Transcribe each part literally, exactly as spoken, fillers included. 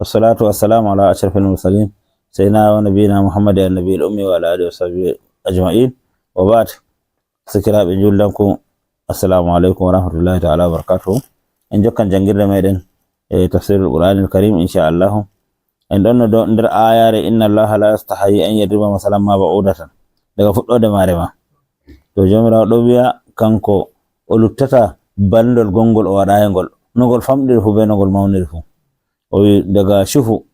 والصلاة والسلام على أشرف المرسلين سيدنا ونبينا محمد النبي الأمي وعلى آله وصحبه أجمعين. وبعد. Sakiraaɓe juldanku, assalamu aleykum wa rahmatullahi taala wa barakatuhu. En jokkan janngirde meɗen e tafsirul Qur'anil Karim, inchallahu. En ɗonno do nder ayare, "Inna Allaha la yastahayi an yadriba masalan ma ba'udatan." Daga fuɗɗode mare ma. To Joomiraawo ɗo wiya kanko o luttata balndol gonngol o waɗayi ngol. No ngol famɗiri fu be no ngol mawniri fu. O wi daga cufu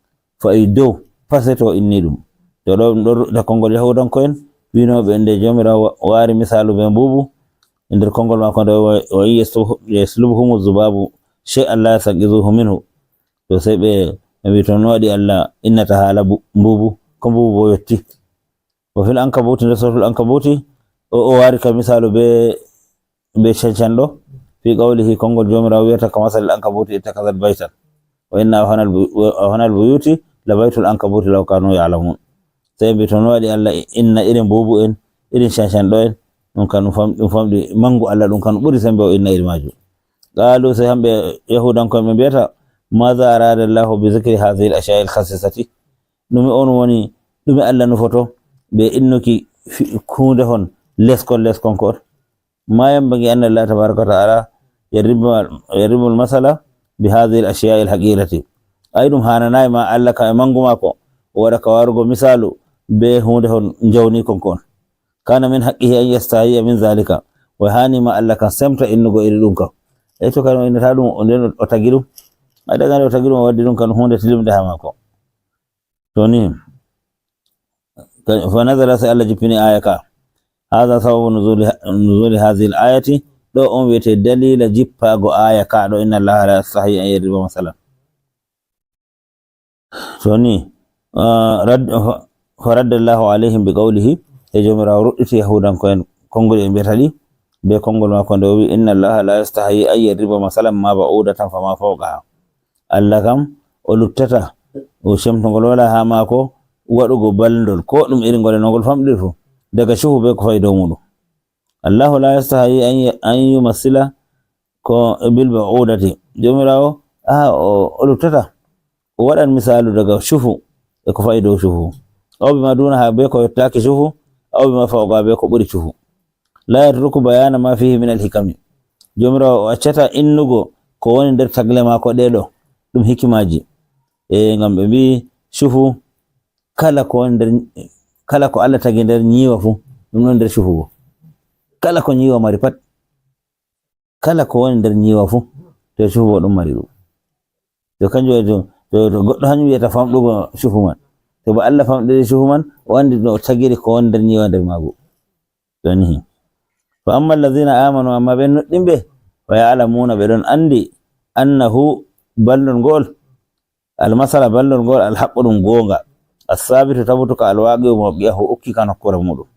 fa'i dow, pase to inni ɗum. To ɗo ɗum ɗo ruɗɗita konngol Yahuudanko'en, wi'nooɓe nde Joomiraawo wa-, waari misaalu be mbuubu, e nder konngol maako nde wa, "Wa in yaslubu-, yaslubhumu zubaabu shay'an la yastanqizuhu minhu." To sey ɓe, ɓe mbi, "To no waɗi Allah innata haala bu-, mbuubu, ko mbuubu bo yotti?" Wa fil ankabuti, nder suratul ankabuti, o, o waari ka misaalu be be cancanɗo, fi qawlihi, konngol Joomiraawo wiyata, "Ka masalil ankabuti ittakazat baytan, wa inna awhanal bu-, wa awhanal buyuti la baytul ankabuti law kanu ya'lamun." Sey mbi, "To no waɗi Allah inna irin mbuubu en, irin cancanɗo en?" Ɗum kan ɗum fam-, ɗum famɗi manngu Allah, ɗum kan ɓuri sembe o inna iri maajum. Qaalu, sey hamɓe Yahuudanko'en ɓe mbiyata, "Maza arada Allahu bi zikri hadhihi al-ashya'i al-khasisati?" Ɗume on woni, ɗume Allah nufoto be innuki fi-, kuunde hon leskon leskon ko on? Ma yanbaghi anna Allah tabaraka wa ta'ala yadribu, yadribu al-masala bi hadhihi al-ashya'i al-haqirati. Ay, ɗum hananayi ma Allah ka e mangu mako, o waɗa ka warugo misalu be hunde hon jawni kon kon. Kana min haqqihi an yastahiya min zalika. O hani ma Allah kan semta innugo iri ɗum kam. E to kan o innata ɗum, o nden o tagi ɗum. Ay, daga nde o tagi ɗum, o waddi ɗum kan hunde tilimde ha mako. To ni, ka-, fa nazala, sey Allah jippini aya ka. Hadha sababu nuzuli, nuzuli hadhihi al-ayati. Ɗo on wi'ete dalila jippaago aya ka ɗo, "Inna Allaha la yastahi an yadriba masalan." To ni, ah, rad-, fa, fa radda Allahu alayhim bi qawlihi, e Joomiraawo ruɗɗiti Yahuudanko'en konngol ɓe mbiyata ɗi, be konngol maako nde o wi, "Inna Allaha la yastahi an yadriba masalan ma ba'udatan fama fawqaha." Allah kam, o luttata, o semtongol wala ha maako waɗugo balndol, ko ɗum iri ngol e no ngol famɗiri fu, daga cufu be ko fayi dow muɗum. Allahu la yastahi an y-, an yumassila ko bil ba'udati. Joomiraawo, a, o, o luttata, o waɗan misaalu daga cufu e ko fayi dow cufu. Aw bima dunaha, be ko yottaaki cufu, aw bima fawqaha, be ko ɓuri cufu. La yatruku bayana ma fihi min al-hikami. Joomiraawo o accata innugo ko woni nder tagle maako ɗe ɗo, ɗum hikimaaji. E, ngam ɓe mbi'i, cufu, kala ko woni nder, kala ko Allah tagi nder nyiiwa fu, ɗum ɗon nder cufu bo. Kala ko nyiiwa mari pat, kala ko woni nder nyiiwa fu, to cufu bo ɗum mari ɗum. To kanjum waɗi to, to, to goɗɗo hanyum wiyata famɗugo cufu man. To ba Allah famɗiri cufu man, o andi no o tagiri ko woni nder nyiiwa nder maagu. Joni, "Fa amma alladhina amanu," amma ɓen nuɗɗinɓe, "fa ya'lamuna," ɓe ɗon andi, "annahu," balndol ngol, "al-masala," balndol ngol, "al-haqqu," ɗum goonga, "as-sabitu," tabutuka, "al-waqi'u," mo waqi'ahu, ukki ka nokkuure muɗum.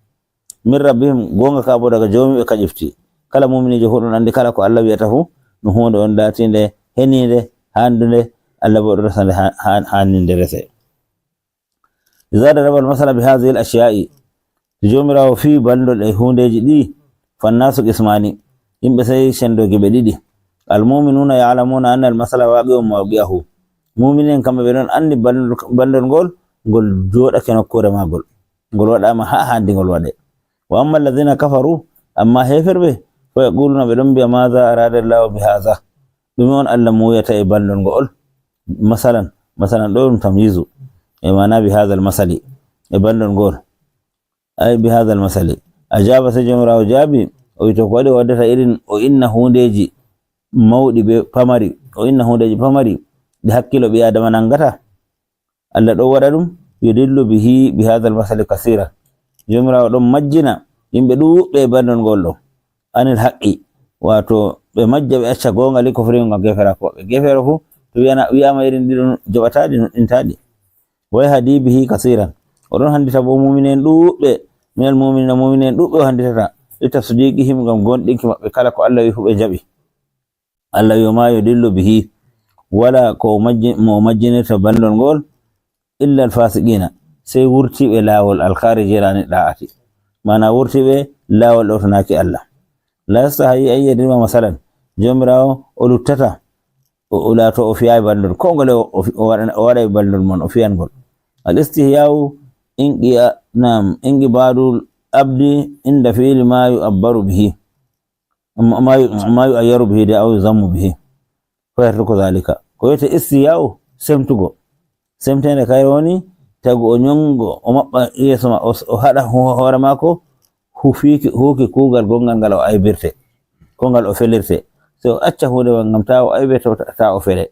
"Min rabbihim," goonga ka bo daga Joomiiɓe ka ƴifti. Kala muuminiijo fu ɗum andi kala ko Allah wi'ata fu, ɗum huunde on laatiinde, heniinde, haandunde, Allah bo ɗo resa nde ha-, ha-, haaninde rese. Iza daraba al-masala bi hadhihi al-ashya'i, to Joomiraawo fiyi balndol e huundeeji ɗi, fannasu qismani, yimɓe sey sendoogi ɓe ɗiɗi. Al-mu'minuna ya'lamuna anna al-masala waqi'un mawqi'ahu. Muumini en kamɓe ɓe ɗon andi balndol, balndol ngol, ngol jooɗake nokkuure maagol. Ngol waɗaama haa haandi ngol waɗe. Wa amma alladhina kafaru, amma heeferɓe, fa yaquluna, ɓe ɗon mbi'a, "Madha arada Allahu bi hadha?" Ɗume on Allah muuyata e balndol ngo'ol? Masalan, masalan ɗo ɗum tamyizu. E maana bi hadha al-masali. E balndol ngol. Ay bi hadha al-masali. Ajaba, sey Joomiraawo jaabi, o wi, "To ko waɗi o waddata irin o inna huundeeji mawɗi be pamari, o inna huundeeji pamari ɗi hakkilo ɓii Aadama nangata?" Allah ɗon waɗa ɗum, "yudillu bihi bi hadha al-masali kasira." Joomiraawo ɗon majjina yimɓe ɗuuɗɓe e balndol ngol ɗo. Anil haqqi, waato ɓe majja ɓe acca goonga li kufrihim ngam geferaaku maɓɓe. Gefeero fu, to wi'ana-, wi'aama irin ɗiɗo joɓataaɗi, nuɗɗintaaɗi. Wa yahdi bihi kasiran. O ɗon handita bo muumini en ɗuuɗɓe, minal muuminiina, muumini en ɗuuɗɓe o handitata. Li tasdiqihim, ngam goonɗinki maɓɓe kala ko Allah wi fu ɓe jaɓi. Allah wi, "Wa ma yudillu bihi," wala ko o majji-, mo o majjinirta balndol ngol, "illa al-fasiqina," sey wurtiiɓe laawol, "al-kharijina ani da'ati," maana wurtiiɓe laawol ɗowtanaaki Allah. "La yastahi an yadriba masalan," Joomiraawo o luttata o, o laato o fiyaay balndol. Ko ngole o, o, o waɗana, o waɗay balndol mon, o fiyangol. Al istihyaa'u inqiya-, naam, inqibadul abdi inda fi'li ma yu'abbaru bihi. Ma, ma yu-, ma yu'ayyaru bihi de aw yuzammu bihi. Fa yatruku dhalika. Ko wiyete istihyaa'u, semtugo. Semteende kayre woni tagu o ñongo, o maɓɓa yeeso ma, o, o haɗa ho-, hoore maako, hufiiki, huuki kuugal gonngal ngal o aybirte, ko ngal o felirte. So o acca huunde man ngam taa o aybirte, taa o fele.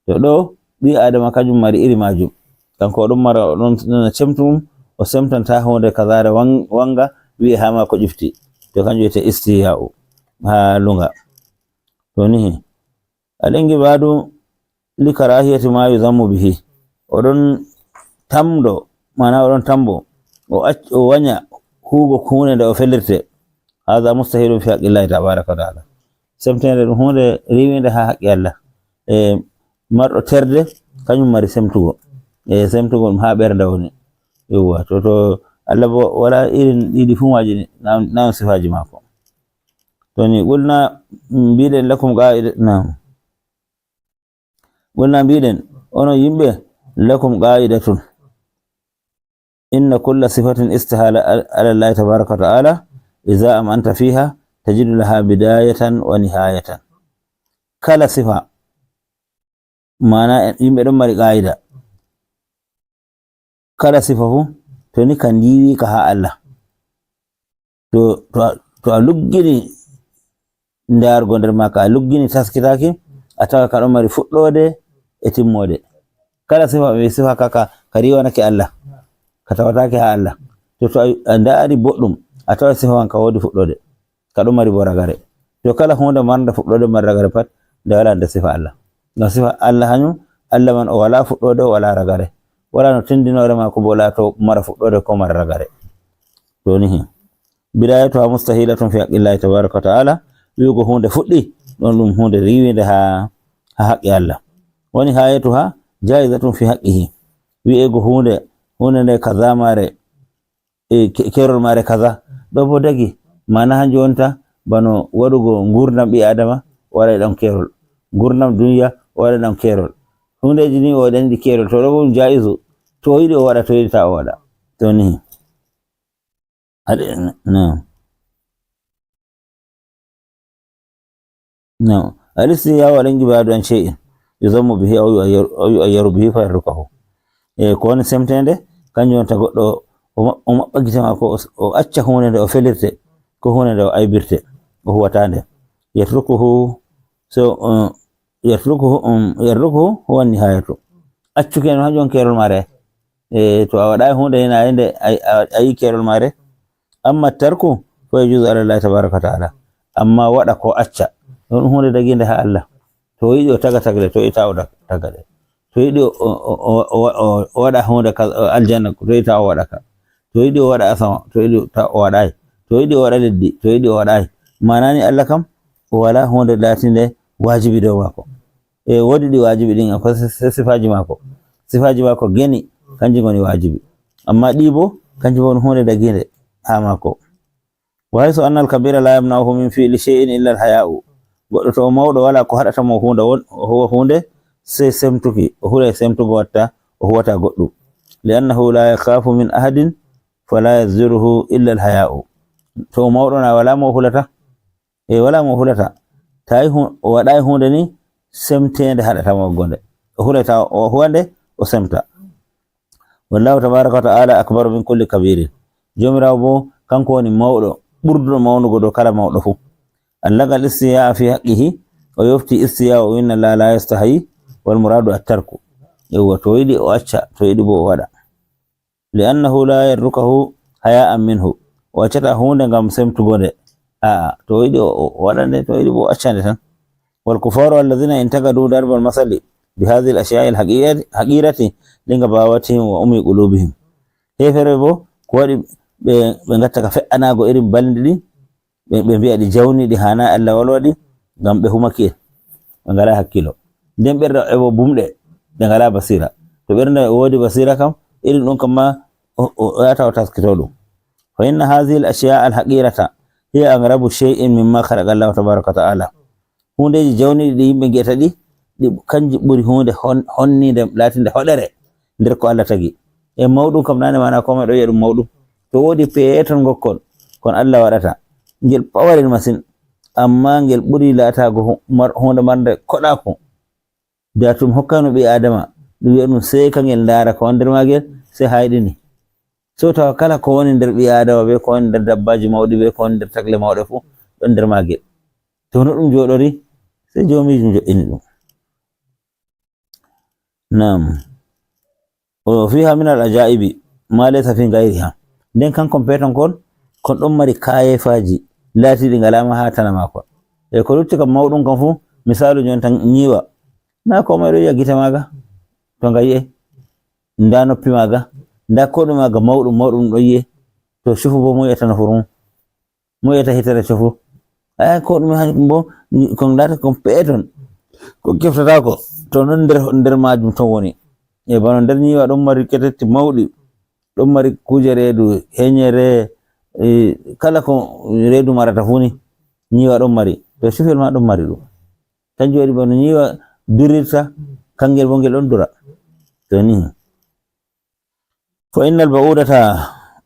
To ɗo, ɓii Aadama kañum mari iri maajum. Kanko o ɗon mara, o ɗon nana cemtu mum, o semtanta huunde kazaare wan-, wanga, wi'e haa ma ko ƴufti. To kanjum wiyete istihyaa'u haa lunga. To nihi. Al inqibadu li karahiyati ma yuzammu bihi. O ɗon tamdo, maana o ɗon tambo. O ac-, o waña huugo huunde nde o felirte. Hadha mustahilun fi haqqillahi tabaraka wa ta'ala. Semteende ɗum huunde riiwinde haa haqqi Allah. E marɗo terde, kañum mari semtugo. E semtugo ɗum haa ɓernde woni. Yowwa, to, to Allah bo wala irin ɗiɗi fuu maaji ni, na, na sifaaji maako. To ni, qulna, mbiɗen lakum qa'ida, naam. Qulna, mbiɗen, onon yimɓe, lakum qa'idatun. Inna kulla sifatin istahala al-, ala Allahi tabaraka wa ta'ala, iza am'anta fiha, tajidu laha bidayatan wa nihayatan. Kala sifa, maana yimɓe ɗon mari qa'ida. Kala sifa fuu, to ni ka ndiiwi ka haa Allah. To, to a, to a luggini ndaargo nder maaka, a luggini taskitaaki, a tawa ka ɗon mari fuɗɗoode e timmoode. Kala sifa, mi sifa ka, ka, ka riiwanake Allah, ka tawataake haa Allah. To, to a, a ndaari boɗɗum, a tawa sifa man ka woodi fuɗɗoode, ka ɗon mari bo ragare. To kala huunde marnde fuɗɗoode mari ragare pat, nde walaa nder sifa Allah. Ngam sifa Allah hanyum, Allah man o walaa fuɗɗoode, o walaa ragare. Walaa no tindinoore maako bo laato mara fuɗɗoode ko mara ragare. To ni hin. Bidayatuha mustahilatun fi haqqillahi tabaraka wa ta'ala. Wi'ugo huunde fuɗɗi, ɗon ɗum huunde riiwinde haa, haa haqqi Allah. Wa nihayatuha jaizatun fi haqqihi. Wi'ego huunde, huunde nde kaza maare, e ke-, keerol maare kaza. Ɗo bo dagi, maana hanjum wonta bano waɗugo nguurndam ɓii Aadama waɗay ɗam keerol. Nguurndam duniya waɗay ɗam keerol. Huundeeji ni o waɗani ɗi keerol. To ɗo bo ɗum jaizu. To o yiɗi o waɗa, to o yiɗi ta o waɗa. To ni. Aɗe, na, na. No, al-istihyaa'u al-inqibadu an shay'in yuzammu bihi aw yu'ayyaru, aw yu'ayyaru bihi fa yatrukuhu. E, ko woni semteende, kanjum wonta goɗɗo o ma-, o maɓɓa gite maako, o, o acca huunde nde o felirte, ko huunde nde o aybirte, o huwata nde. Yatrukuhu, so, uh, yatrukuhu, um, yatrukuhu huwa nihayatu. Accuki en, hanjum on keerol maare. E, to a waɗaay huunde heen, a yi nde, a, a, a yi keerol maare. Amma tarku, fa yajuzu ala Allahi tabaraka wa ta'ala. Amma waɗa ko acca, ɗon huunde dagiinde haa Allah. To o yiɗi o taga tagle, to o yiɗi ta o dag-, taga ɗe. To o yiɗi o, o, o, o, o, o waɗa huunde ka, o aljanna, to o yiɗi ta o waɗa ka. To o yiɗi o waɗa asama, to o yiɗi ta o waɗaay. To o yiɗi o waɗa leddi, to o yiɗi o waɗaay. Maana ni Allah kam, o walaa huunde laatinde waajibi dow maako. E, woodi ɗi waajibi ɗin, ko si-, si-, sifaaji maako. Sifaaji maako geni, kanji ngoni waajibi. Amma ɗi bo, kanji bo on huunde dagiinde haa maako. Wa haysu anna al-kabira la yamna'uhu min fi'li shay'in illa al-haya'u. Goɗɗo to o mawɗo, walaa ko haɗata mo huunde won-, o huwa huunde, sey semtuki. O hulay semtugo watta, o huwata goɗɗum. Li annahu la yakhafu min ahadin, fala yazjuruhu illa al-haya'u. To o mawɗo na, walaa mo o hulata. E, walaa mo o hulata. Tawi hu-, o waɗaay huunde ni semteende haɗata mo waggo nde. O hulata o huwa nde, o semta. Wallahu tabaraka wa ta'ala akbaru min kulli kabirin. Joomiraawo bo, kanko woni mawɗo, ɓurduɗo mawnugo dow kala mawɗo fuu. Allaga al-istihya'a fi haqqihi, o yofti istihya'a, o inna la, la yastahyi, wal muradu at-tarku. Yewwa, to o yiɗi o acca, to o yiɗi bo o waɗa. Li annahu la yatrukuhu haya'an minhu. O accata huunde ngam semtugo nde. A'a, to o yiɗi o, o, o waɗa nde, to o yiɗi bo o acca nde tan. Wal kufaru alladhina intaqadu darba al-masali bi hadhihi al-ashya'i al-haqirati, haqirati li ghabawatihim wa umyi qulubihim. Heefere bo, ko waɗi ɓe, ɓe ngatta ka fe'anaago irin balndi ɗin, ɓe, ɓe mbi'a ɗi jawniiɗi, haanaa Allah walwa ɗi, ngam ɓe humaki en, ɓe ngalaa hakkilo. Nden ɓernde maɓɓe bo bumɗe, ɓe ngalaa basira. To ɓernde maɓɓe woodi basira kam, irin ɗum kam ma, o, o, o yaata o taskito ɗum. Fa inna hadhihi al-ashya' al-haqirata hiya aqrabu shay'in mimma khalaqa Allahu tabaraka wa ta'ala. Huundeeji jawniiɗi ɗi yimɓe ngi'ata ɗi, ɗi, kanji ɓuri huunde hon-, honniinde, laatinde hoɗere nder ko Allah tagi. E mawɗum kam, nane maana ko meɗo wiya ɗum mawɗum. To woodi peetol ngokkol, kon Allah waɗata. Ngel pawarel masin, amma ngel ɓuri laataago hu-, mar-, huunde marnde koɗaaku. Da tum hokkano ɓii Aadama, ɗum wiya ɗum seeka ngel ndaara ko woni nder maagel, sey hayɗini. So tawa kala ko woni nder ɓii Aadama, be ko woni nder dabbaaji mawɗi, be ko woni nder tagle mawɗe fuu, ɗon nder maagel. To no ɗum jooɗori, sey Joomiijum jo'ini ɗum. Naam. O fiha min al ajaibi ma laysa fi gayriha. Nden kankon peeton kon, kon ɗon mari kayeefaaji laatiiɗi ngalaa ma haa tana maakon. E ko lutti kam mawɗum kam fuu, misaalu jonta nyiiwa. Na ko moy ɗo yi'a gite maaga, to nga yi'e. Ndaa noppi maaga, ndaa koɗu maaga mawɗum, mawɗum ɗo yi'e. To cufu boo, moy yi'ata nofuru mum? Mo yi'ata hitere cufu? Aya, ko ɗume han bo, ko laata kon peeton. Ko keftataako, to non nder, nder maajum ton woni. E bano nder nyiiwa ɗon mari ketetti mawɗi, ɗon mari kuuje reedu, henyere, e, kala ko reedu marata fuu ni, nyiiwa ɗon mari. To cufel ma ɗon mari ɗum. Kanjum waɗi bano nyiiwa durirta, kangel bo ngel ɗon dura. To ni. Fa innal ba'udata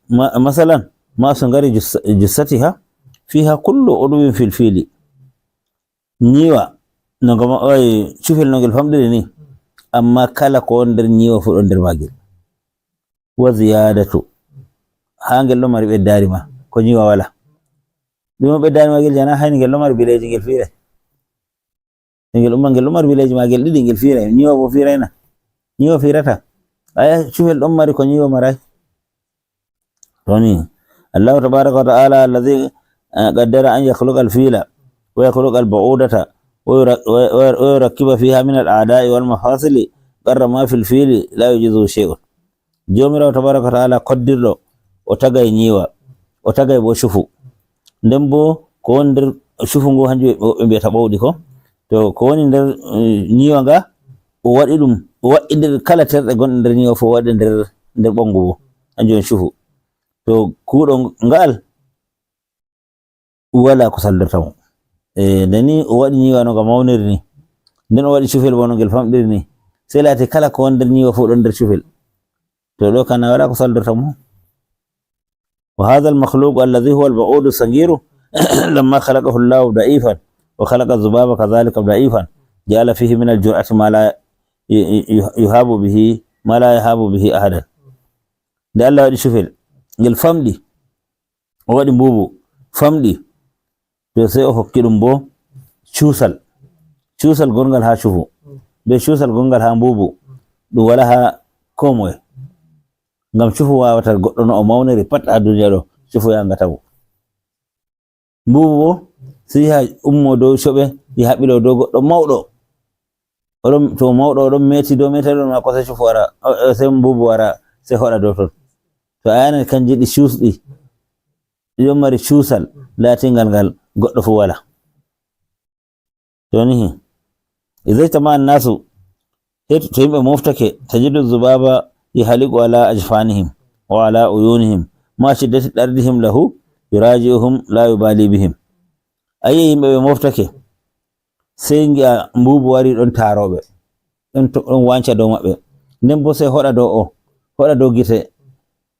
ma-, masalan, ma sungari jussa-, jussatiha fiha kullu udwin fil fili. Nyiiwa, no nga ma-, oy, cufel no ngel famɗiri ni, amma kala ko woni nder nyiiwa fuu ɗon nder maagel. Wa ziyadatu. Haa ngel ɗon mari ɓeddaari ma, ko nyiiwa wala. Ɗum ɓeddaari maagel jana, hayni ngel ɗon mari bileeji, ngel fiiray. E ngel umma, ngel ɗon mari bileeji maagel ɗiɗi, ngel fiiray. Nyiiwa bo fiirayna. Nyiiwa fiirata. Aya, cufel ɗon mari ko nyiiwa maray. To ni, Allahu tabaraka wa ta'ala alladhi, eh, qaddara an yakhluqa al-fila wa yakhluqa al-ba'udata wa yura-, wa, wa, wa yurakkiba fiha min al-a'da'i wal mafasili qarra ma fil fili la yujizu shay'un. Joomiraawo tabaraka wa ta'ala koddirɗo, o tagay nyiiwa, o tagay bo cufu. Nden bo ko woni nder cufu ngu, hanjum ɓe, ɓe mbiyata ɓowɗi ko. To ko woni nder, eh, nyiiwa nga, o waɗi ɗum, o waɗi nder kala terɗe gonɗe nder nyiiwa fof, o waɗi nder, nder ɓonngu bo, hanjum woni cufu. To kuuɗo ngal, wala ko saldorta mo. E, nde ni o waɗi nyiiwa no nga mawniri ni. Nden o waɗi cufel bo no ngel famɗiri ni. Sey laati kala ko woni nder nyiiwa fof ɗon nder cufel. To ɗo kana wala ko saldorta mo. Wa hadha al-makhluq alladhi huwa al-ba'udu as-saghiru, lamma khalaqahu Allahu da'ifan, wa khalaqa adh-dhubaba kadhalika da'ifan, ja'ala fihi min al-jur'ati ma la yu-, yu-, yuhabu bihi, ma la yahabu bihi ahadan. Nde Allah waɗi cufel, ngel famɗi, o waɗi mbuubu, famɗi. To sey o hokki ɗum bo cuusal. Cuusal gongal haa cufu, be cuusal gongal haa mbuubu, ɗum wala haa koo moye. Ngam cufu waawata goɗɗo no o mawniri pat haa duniya ɗo, cufu yaangata mo. Mbuubu bo, sey yaha ummo dow coɓe, yaha ɓilo dow goɗɗo mawɗo. Oɗon, to mawɗo oɗon meeti dow meeterɗon maako, sey cufu wara, o, o, sey mbuubu wara, sey hoɗa dow ton. To a yaanay kanji ɗi cuusɗi, ɗi ɗon mari cuusal laatingal ngal goɗɗo fuu wala. Jooni, idha ijtama'a an-nasu, to yimɓe moftake, tajidu dhubaba yahliqu ala ajfanihim wa ala uyunihim, ma shiddati dardihim lahu, yuraji'uhum la yubali bihim. Ayi, yimɓe ɓe moftake, sey ngi'a mbuubu wari ɗon taarooɓe, ɗon to-, ɗon wanca dow maɓɓe. Nden bo sey hoɗa dow o, hoɗa dow gite.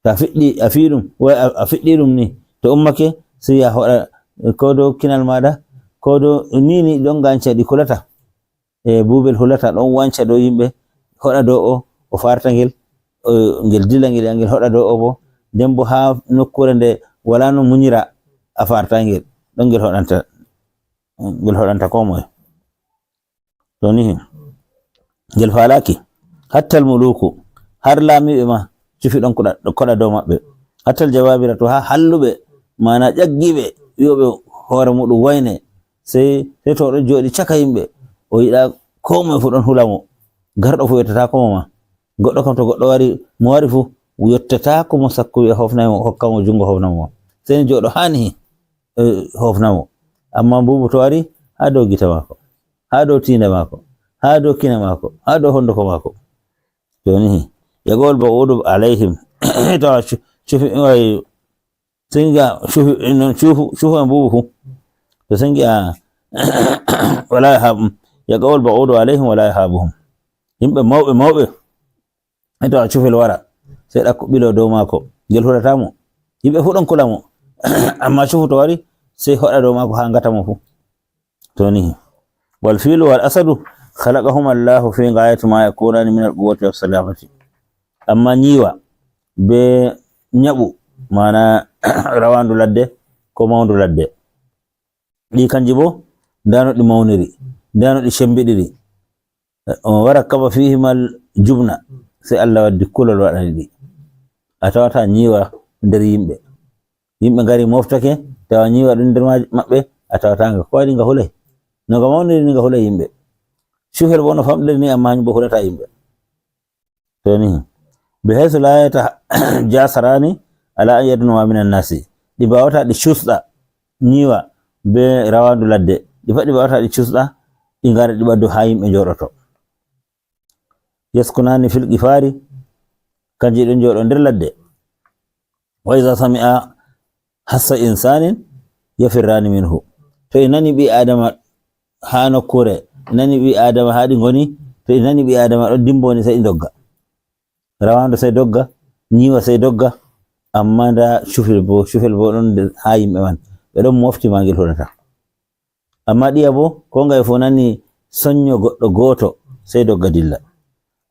To a fiɗɗi, a fiyi ɗum, way a, a fiɗɗi ɗum ni, to ummake, sey a hoɗa ko dow kinal maaɗa, ko dow ni, ni ɗon ganca ɗi kulata. E buubel hulata, ɗon wanca dow yimɓe, hoɗa dow o, o farta ngel, o, ngel dila ngel, ngel hoɗa dow o bo. Nden bo haa nokkuure nde wala no munyira, a farta ngel, ɗon ngel hoɗanta, ngel hoɗanta ko moye. To ni, ngel faalaaki. Hattal muluku, har laamiiɓe ma, cufi ɗon koɗa, koɗa dow maɓɓe. Hattal jababira, to haa halluɓe, maana ƴaggiiɓe, wi'ooɓe hoore muɗum wayne, sey, sey to o ɗon jooɗi caka yimɓe, o yiɗa koo moye fuu ɗon hula mo. Garɗo fuu yottataako mo ma. Goɗɗo kam, to goɗɗo wari, mo wari fuu, yottataako mo sakko wi'a hofnay mo, hokka mo junngo hofna mo. Sey ni jooɗo haa ni, eh, hofna mo. Ammaa mbuubu to wari, haa dow gite maako, haa dow tiinde maako, haa dow kine maako, haa dow hunnduko maako. Jooni, yagol ba'udu alayhim. Tawa cu-, cufi, way, singa cufi, non cufu, cufu e mbuubu fuu. To singa, wala ha, Yaqa'ul ba'udu alayhim wa la yahabuhum. Yimɓe mawɓe mawɓe, e to a cufel wara, sey ɗakko ɓilo dow maako, ngel hulata mo. Yimɓe fuu ɗon kula mo. Amma cufu to wari, sey hoɗa dow maako haa ngata mo fuu. To ni. Wal filu wal asadu khalaqahuma Allahu fi ghayati ma yakunani min al quwwati was salamati. Amma nyiwa be nyaɓu, maana rawandu ladde ko mawndu ladde. Ɗi kanji bo, ndaa no ɗi mawniri, ndaa no ɗi cembiɗiri. O wara kaba fihimal jubna, sey Allah waddi kulol waɗani ɗi. A tawata nyiwa nder yimɓe. Yimɓe ngari moftake, tawa nyiwa ɗum nder maj-, maɓɓe, a tawata nga. Ko waɗi nga hulay? No nga mawniri ni nga hulay yimɓe. Cufel bo no famɗiri ni, amma hanyum bo hulata yimɓe. To ni. Bi haythu la yatajasarani ala an yadnuwa minan nasi. Ɗi mbawata ɗi cusɗa, nyiwa be rawandu ladde. Ɗi faɗi mbawata ɗi cusɗa, ɗi ngara ɗi ɓaddo haa yimɓe njooɗoto. Yaskunani fil ghifari, kanji ɗon njooɗo nder ladde. Wa iza sami'a hassa insanin yafirrani minhu. To e nani ɓi Adama haa nokkuure, nani ɓi Adama haa ɗi ngoni, to e nani ɓi Adama ɗo dimboni, sey ɗi ndogga. Rawandu sey dogga, nyiwa sey dogga, amma nda cufel bo, cufel bo ɗon nder haa yimɓe man. Ɓe ɗon mofti ma ngel hulata. Amma ɗiya bo, ko ngaye fuu nani sonyo goɗɗo gooto, sey dogga dilla.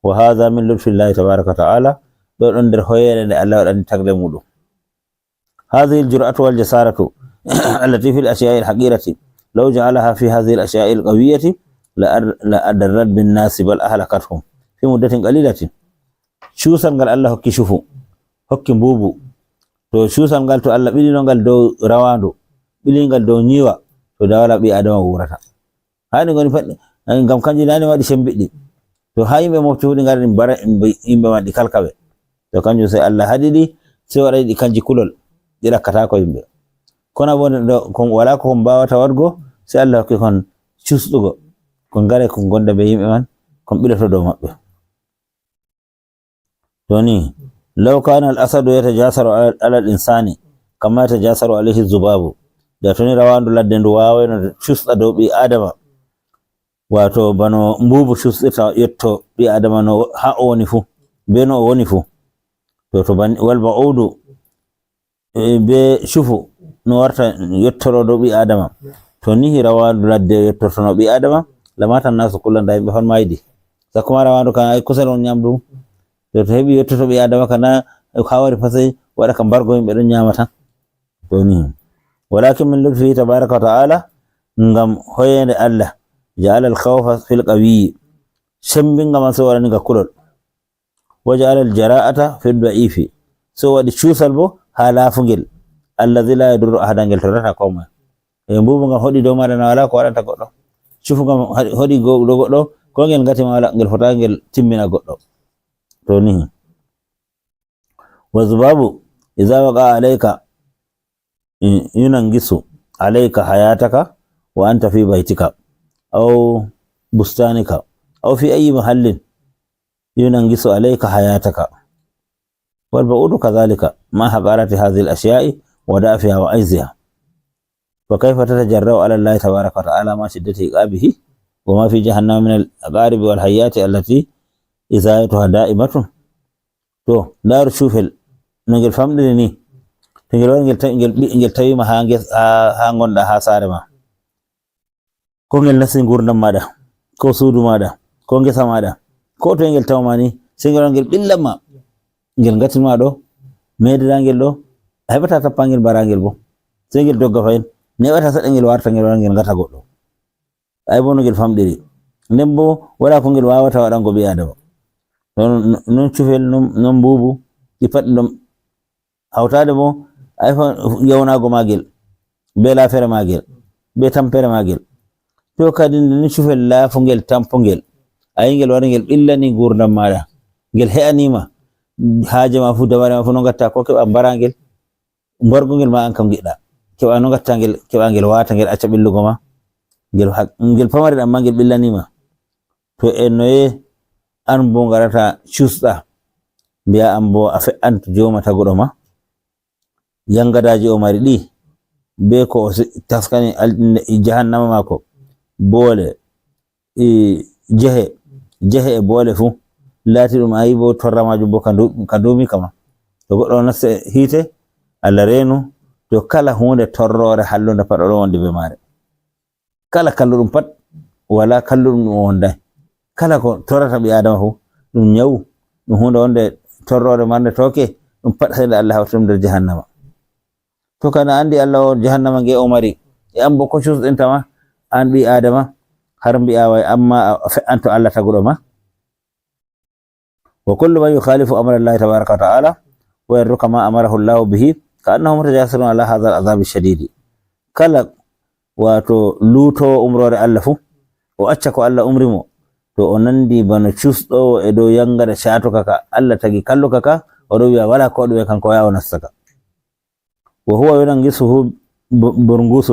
Wa hadha min lutfillahi tabaraka wa ta'ala, ɗo ɗon nder hoyeere nde Allah waɗani tagle muɗum. Hadhihi al-jur'atu wal jasaratu allati fil ashya'i al-haqirati, law ja'alaha fi hadhihi al-ashya'i al-qawiyyati la ar-, la adarrat bin nasi bal ahlakathum fi muddatin qalilatin. Cuusal ngal Allah hokki cufu, hokki mbuubu. To cuusal ngal, to Allah ɓilino ngal dow rawaandu, ɓili ngal dow nyiwa, to da wala ɓi Adama wuurata. Haa ɗi ngoni pat, ngam kanji nani waɗi sembiɗɗi. To haa yimɓe mofti fu ɗi ngara ɗi mbara yimɓe, yimɓe man ɗi kalka ɓe. To kanjum sey Allah haɗi ɗi, sey waɗa ɗi kanji kulol, ɗi ɗakkataako yimɓe. Kono bo ɗo, kon wala ko kon mbawata waɗgo, sey Allah hokki kon cusɗugo. Kon ngare kon gonda be yimɓe man, kon ɓiloto dow maɓɓe. To ni, law kana al asadu yatajasaru ala, ala al insani kama yatajasaru alayhi zubabu. Da to ni rawandu ladde ndu wawayno cusɗa dow ɓi Adama, wato bano mbubu cusɗirta yotto ɓi Adama no haa o woni fu, be no o woni fu. To, to ban-, wal ba'udu, e, be cufu no warta yottoro dow ɓi Adama. To nihi rawandu ladde yottortono ɓi Adama, lamata nasu kullan, da yimɓe fat maydi. Sakko ma rawandu kan ay kusel on nyamdu. To, to heɓi yottoto ɓi Adama kana, haa wari fasay waɗa ka mbargo yimɓe ɗon nyama tan. To ni. Walakin min lutfihi tabaraka wa ta'ala, ngam hoyende Allah, ja'ala al khawfa fil qawiyyi. Sembinga man so waɗani nga kulol. Wa ja'ala al jara'ata fi da'ifi. So waɗi cuusal bo haa laafungel. Alladhi la yadurru ahada, ngel torrata ko moye. E mbubu ngam hoɗi dow maɗa na wala ko waɗanta goɗɗo. Cufu ngam ha-, hoɗi go-, dow goɗɗo, ko ngel ngati ma wala, ngel fota ngel timmina goɗɗo. To ni. Wa zubabu, idza waqa alayka, yunangisu alayka hayataka wa anta fi baytika, aw bustanika, aw fi ayyi mahallin. Yunangisu alayka hayataka. Wal ba'udu kadhalika, ma haqarati hadhihi al-ashya'i wa da'fiha wa ajziha. Wa kayfa tatajarra'u ala Allahi tabaraka wa ta'ala ma shiddati iqabihi wa ma fi jahannama min al-aqaribi wal hayyati allati izayatuha da'imatun. To, ndaaru cuufel, no ngel famɗiri ni. To ngel wari ngel tawi, ngel ɓi-, ngel tawima haa nges-, haa, haa ngonɗa haa saare ma. Ko ngel nasti nguurndam maaɗa, ko suudu maaɗa, ko ngesa maaɗa, ko toye ngel tawma ni, sey ngel wara ngel ɓillan ma. Ngel ngatin ma ɗo, meedira ngel ɗo, a heɓata tappangel mbarangel bo. Sey ngel dogga fahin, neeɓata seɗɗa ngel warta ngel wara ngel ngata goɗɗo. Ay bo no ngel famɗiri. Nden bo wala ko ngel wawata waɗango ɓi Adama. Non, non cufel, non, non mbubu, ɗi pat ɗon hawtade bo, ay fa yawnago magel, be lafere magel, be tampere magel. To kadi nde ni cufel lafungel, tampungel, ayi ngel wari ngel ɓillani ngurdam maɗa, ngel he'anima, haaje ma fu, dabare ma fu no ngatta ko keɓa mbarangel. Mbargol ngel ma an kam ngiɗɗa. Keɓa no ngatta ngel, keɓa ngel wata ngel acca ɓillugo ma. Ngel ha-, ngel pamari amma ngel ɓillani ma. To e noye an bo ngarata cusɗa, mbiya an bo a fe'anto jooma taguɗo ma. Yangadaji o mari ɗi, be ko o si-, taskani al-, jahannama mako, boole, e jehe, jehe e boole fuu, laati ɗum ayibo torra maajum bo ka ndu-, ka nduumi kama. To goɗɗo nasta hiite, Allah reenu, to kala huunde torroore hallunde pat oɗon wondi be maare. Kala kalluɗum pat, walaa kalluɗum ɗum o wondaay. Kala ko torrata ɓii Aadama fuu, ɗum nyawu, ɗum huunde wonde torroore marnde tooke, ɗum pat sey nde Allah hawta ɗum nder jahannama. To kana anndi Allah o jahannama nge o mari, e an bo ko cusɗinta ma, an ɓii Aadama, har mbi'aa way amma a fe'anto Allah taguɗo ma? وكل من يخالف أمر الله تبارك وتعالى ويترك ما أمره الله به كأنه متجاسر على هذا العذاب الشديد. Kala, waato, luutoowo umroore Allah fuu, o acca ko Allah umri mo, to o nanndi bana cuusɗoowo e dow yangada caatuka ka Allah tagi kalluka ka, o ɗon wi'a walaa koo ɗume, kanko o yaha o nasta ka. وهو ينغصه ب-، برغوث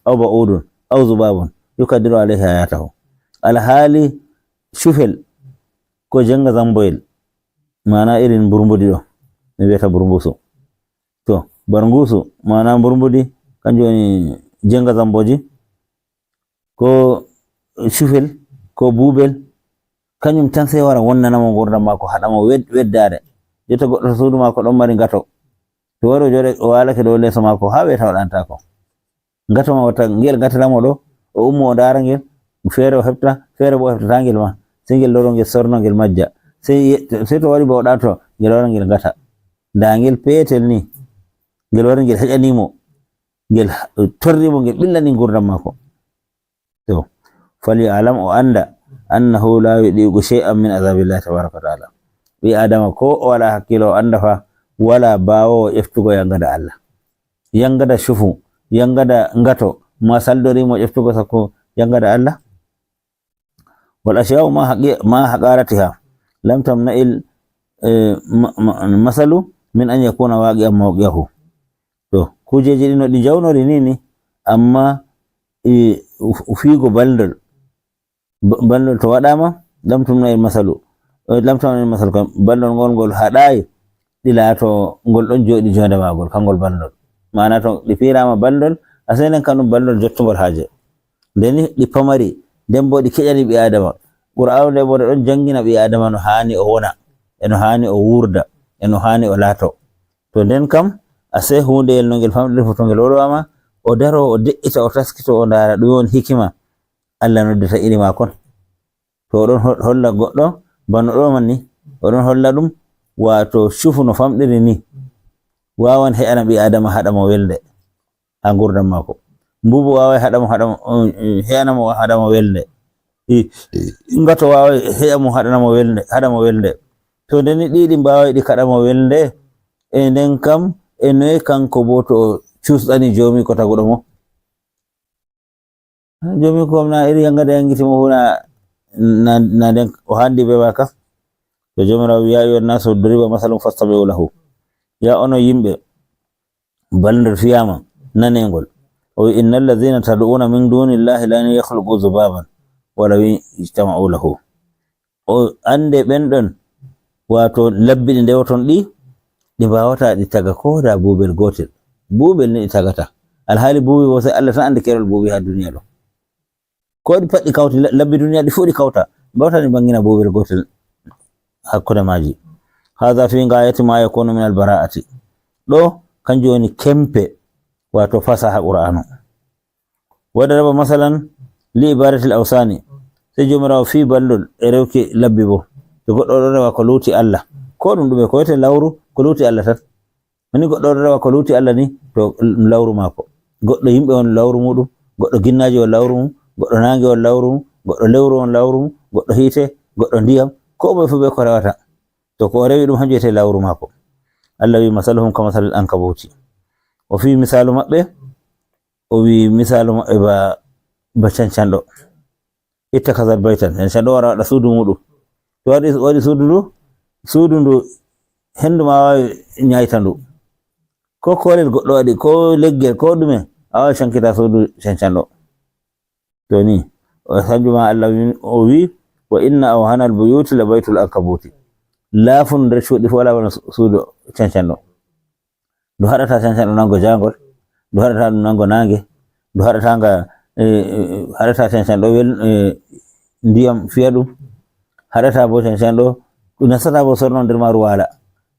أو بعوض أو ذباب يقدر عليه حياته. Alhaali cufel ko jennga zamboyel, maana irin mburmbudi ɗo, mi wi'ata burguusu. To, burguusu, maana mburmbudi, kanjum woni jennga zambooji, ko cufel, ko buubel, kanjum tan sey wara wonnana mo nguurndam maako, haɗa mo wed-, weddaare. Jotta goɗɗo to suudu maako ɗon mari ngato. To wari o jooɗo, o waalake dow leeso maako, haa weeta o ɗaantaako. Ngato ma wata, ngel ngatata mo ɗo, o ummo o ndaara ngel, feere o heɓta, feere bo o heɓtataa ngel ma. Sey ngel loro ngel sorno ngel majja. Sey ye-, sey to waɗi ba o ɗaanto, ngel wara ngel ngata. Ndaa ngel peetel ni, ngel wari ngel heƴani mo, ngel ha-, torri mo, ngel ɓillani nguurndam maako. To, فليعلم, o annda, أنه لا يطيق شيئا من عذاب الله تبارك وتعالى. Ɓii Aadama ko o walaa hakkiilo, o annda fa, walaa baawoowo ƴeftugo yangada Allah. Yangada cufu, yangada ngato, ma saldori mo ƴeftugo sakko yangada Allah. والأشياء مع حق-، مع حقارتها لم تمنع ال-، eh, ma-, ma-, المثل من أن يكون واقعا موقعه. To, kuujeeji ɗi no ɗi njawnori ni ni, amma, e, f-, fiigo balndol. Ba-, balndol to waɗaama, لم تمنع المثل. Eh, لم تمنع المثل kam, balndol ngol, ngol haɗaay ɗi laato ngol ɗon jooɗi joonde maagol, kangol balndol. Maana to ɗi piiraama balndol, a senen kanum balndol jottungol haaje. Ndeni ɗi pamari, nden bo ɗi keƴani ɓii Aadama. Qur'aanu nde bo nde ɗon janngina ɓii Aadama no haani o wona, e no haani o wuurda, e no haani o laato. To nden kam, a sey huundeyel no ngel famɗiri fof to ngel wolwaama, o daro, o de'ita, o taskito, o ndaara ɗum woni hikima Allah noddata iri maa kon. To o ɗon ho-, holla goɗɗo, bano ɗo man ni, o ɗon holla ɗum, waato cufu no famɗiri ni, waawan he'ana ɓii Aadama haɗa mo welnde haa nguurndam maako. Mbuubu waaway haɗa mo, haɗa mo, um, um, he'ana mo haɗa mo welnde. I, i, ngato waaway he'a mo haɗana mo welnde, haɗa mo welnde. To ndeni ɗiɗi mbaaway ɗi kaɗa mo welnde, e nden kam, e noye kanko boo to o cuusɗani joomi ko taguɗo mo? Joomi ko na iri yangada yangiti mo fu na, na, na nden o handi be maaka. To Joomiraawo wi'i, "يا أيها الناس ضرب مثل فاستمعوا له." Ya onon yimɓe, balndol fiyaama, nanee ngol. O wi'i, "إن الذين تدعون من دون الله لن يخلقوا ذبابا ولو اجتمعوا له." O annde ɓen ɗon, waato labbi ɗi ndewoton ɗi, ɗi mbaawataa ɗi taga ko da buubel gootel. Buubel ni ɗi tagata. Alhaali buubi bo, sey Allah tan anndi keerol buubi haa duniya ɗo. Ko ɗi pat ɗi kawti, la-, labbi duniya ɗi fuu ɗi kawta. Mbaawataa ɗi mbaŋgina buubel gootel hakkunde maaji. هذا في غاية ما يكون من البراءة. Ɗo, kanjum woni kempe, waato fasaha Qur'aanu. وضرب مثلا لعبادة الأوثان. Sey Joomiraawo fiyi balndol e rewki labbi bo. To goɗɗo ɗon rewa ko luuti Allah. Ko ɗum ɗume ko wiyetee lawru, ko luuti Allah tan. Mani goɗɗo ɗon rewa ko luuti Allah ni, to lawru maako. Goɗɗo yimɓe on lawru muɗum, goɗɗo ginnaaji on lawru mum, goɗɗo naange on lawru mum, goɗɗo lewru on lawru mum, goɗɗo hiite, goɗɗo ndiyam, ko moye fu be ko rewata. To ko o rewi ɗum hanjum wiyetee lawru maako. Allah wi'i, "مثلهم كمثل العنكبوت." O fiyi misaalu maɓɓe, o wi'i misaalu maɓɓe ba, ba cancanɗo. "اتخذت بيتا." Cancanɗo wara waɗa suudu muɗum. To waɗi, waɗi suudu ndu, suudu ndu, hendu ma waawi nyaayta ndu. Ko koolel goɗɗo waɗi, ko leggel, ko ɗume, a waawi cankita suudu cancanɗo. To ni, o kanjum ma Allah wi-, o wi'i, "وإن أوهن البيوت لبيت العنكبوت." Laafun nder cuuɗi fu walaa bana su-, suudu cancanɗo. Ndu haɗataa cancanɗo nango jaangol, ndu haɗataa ɗum nango naange, ndu haɗataa nga, eh, eh, haɗataa cancanɗo wel-, eh, ndiyam fiya ɗum, haɗata bo cancan ɗo, ɗum nasata bo sorno nder maaru waala.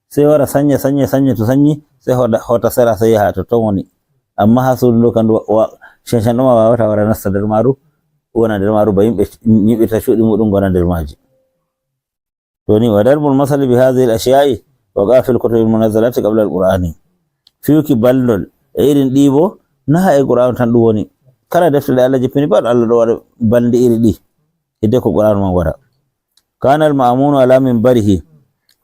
Sey wara sanya, sanya, sanya, to sanyi, sey hoda-, hota sera, sey yaha to ton woni. Amma ha suudu ndu kam, wa-, wa-, cancan ɗo ma wawata wara nasta nder maaru, wona nder maaru ba yimɓe nyiɓirta cuuɗi muɗum ngona nder maaji. To ni, wa darbul masali bi hadhihi al-ashya'i wa qa'a fil kutubil munazzalati qabla al-Qur'ani. Fiyuki balndol e irin ɗi bo, na ha e Qur'an tan ɗum woni. Kala defte ɗe Allah jippini pat, Allah ɗo waɗa balndi iri ɗi. Hidde ko Qur'an man wara. Kana al-ma'munu ala minbarihi,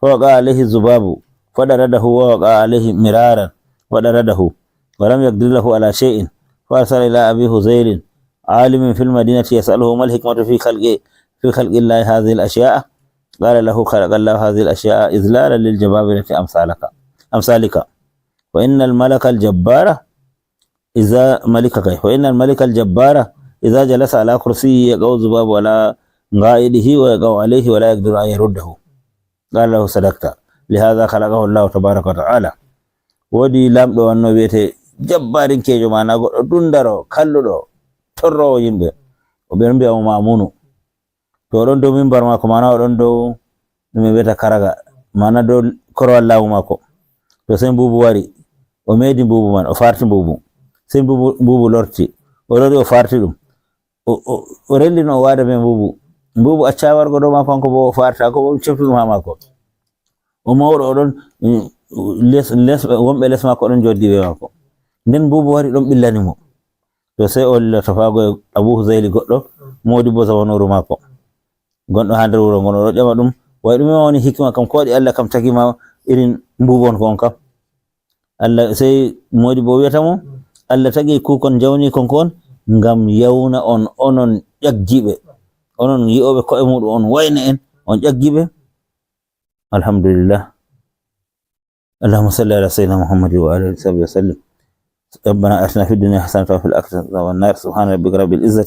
fa waqa alayhi zubabu, fa daradahu wa waqa alayhi miraran, wa daradahu, wa lam yaqdir lahu ala shay'in, fa arsala ila Abi Huzailin, alimin fil madinati, yas'aluhu mal hikmatu fi khalqi, fi khalqi Allahi hadhihi al-ashya'a. Qala lahu, khalaqa Allahu hadhihi al-ashya'a izlalan lil jababirati amsalaka, amsalika. Fa innal malaka al-jabbara idha, malika kay, fa innal malika al-jabbara idha jalasa ala kursiyyi yaqa'u dhubabu ala qa'idihi wa yaqa'u alayhi wa la yaqdiru an yaruddahu. Qala lahu, sadaqta. Lihadha khalaqahu Allahu tabaraka wa ta'ala. Woodi lamɗo wanno wiyete jabbarinkeejo, mana goɗɗo dundaro, kalluɗo, torrowo yimɓe. O ɓe mbiya mo Mamunu. To oɗon dow mimbar maako, mana oɗon dow ɗum ɓe mbiyata karaga, mana dow korowal laamu maako. To sey mbuubu wari, o meedi mbuubu man, o farti mbuubu. Sey mbuubu, mbuubu lorti, o lori, o farti ɗum. O, o, o rellino, o waada be mbuubu. Mbuubu acca wargo dow maako, kanko bo o farta, ko bo ceftu ɗum ha maako. O mawɗo, oɗon, mm, les, les, wonɓe les maako oɗon joddi be maako. Nden mbuubu wari ɗon ɓillani mo. To sey o lilloto faago e Abu Huzaili goɗɗo, modi bo zamanuru maako. Gonɗo ha nder wuro ngon, oɗo ƴama ɗum, way ɗume woni hikima kam, ko waɗi Allah kam tagi ma irin mbuubu on ko on kam? Allah, sey modi bo wiyata mo, Allah tagi kuukon jawni kon kon ngam yawna on, onon ƴaggiɓe. Onon yi'oɓe ko'e muɗum on wayne en, on ƴaggiɓe. Alhamdulillah. اللهم صل على سيدنا محمد وعلى آله وصحبه وسلم. ربنا آتنا في الدنيا حسنة وفي الآخرة حسنة وقنا عذاب النار. سبحان ربك رب العزة